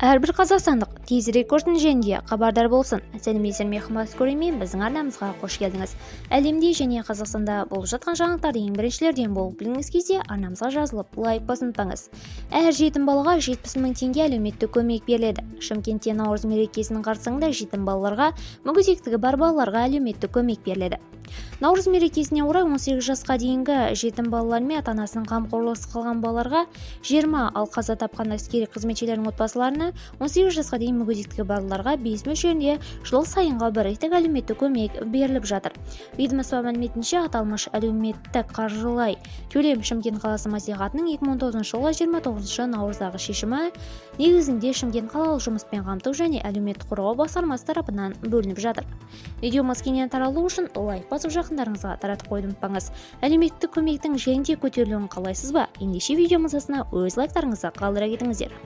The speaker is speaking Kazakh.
Әрбір қазақстандық тезірек көшсін және де хабардар болсын. Сәлеметсіздер ме, қымбатты көрермен! Біздің арнамызға қош келдіңіз! Әлемде және Қазақстанда болып жатқан жаңалықтарды ең біріншілерден болып білгіңіз келсе, арнамызға жазылып, лайк басуды ұмытпаңыз. Әр жетім балаға 70 мың теңге әлеуметтік көмек беріледі. Шымкентте Наурыз мерекесінің қарсаңында жетім балаларға, мүгедектігі бар балаларға әлеуметтік көмек беріледі. Наурыз мерекесіне орай 18 жасқа дейінгі жетім балалар мен ата-анасының қамқорлығынсыз қалған балаларға 20, ал қаза тапқан әскери қызметшілердің отбасыларына, 18 жасқа дейін мүгедектігі балаларға 5 мөлшерінде жыл сайынғы бір реттік әлеуметтік көмек беріліп жатыр. Ведомство мәліметінше, аталмыш әлеуметтік қаржылай төлем Шымкент қаласы мәслихатының 2019 жылғы 29 наурыздағы шешімі негізінде Шымкент қалалық жұмыспен қамту және әлеуметтік қорғау басқармасы тарапынан бөлініп жатыр. Видеомыз кеңінен таралу үшін лайк басып, жақындарыңызға таратып қоюды ұмытпаңыз. Әлеуметтік көмектің және де көтерілуін қалайсыз ба? Ендеше, видеомыз астына өз лайктарыңызды қалдыра кетіңіздер.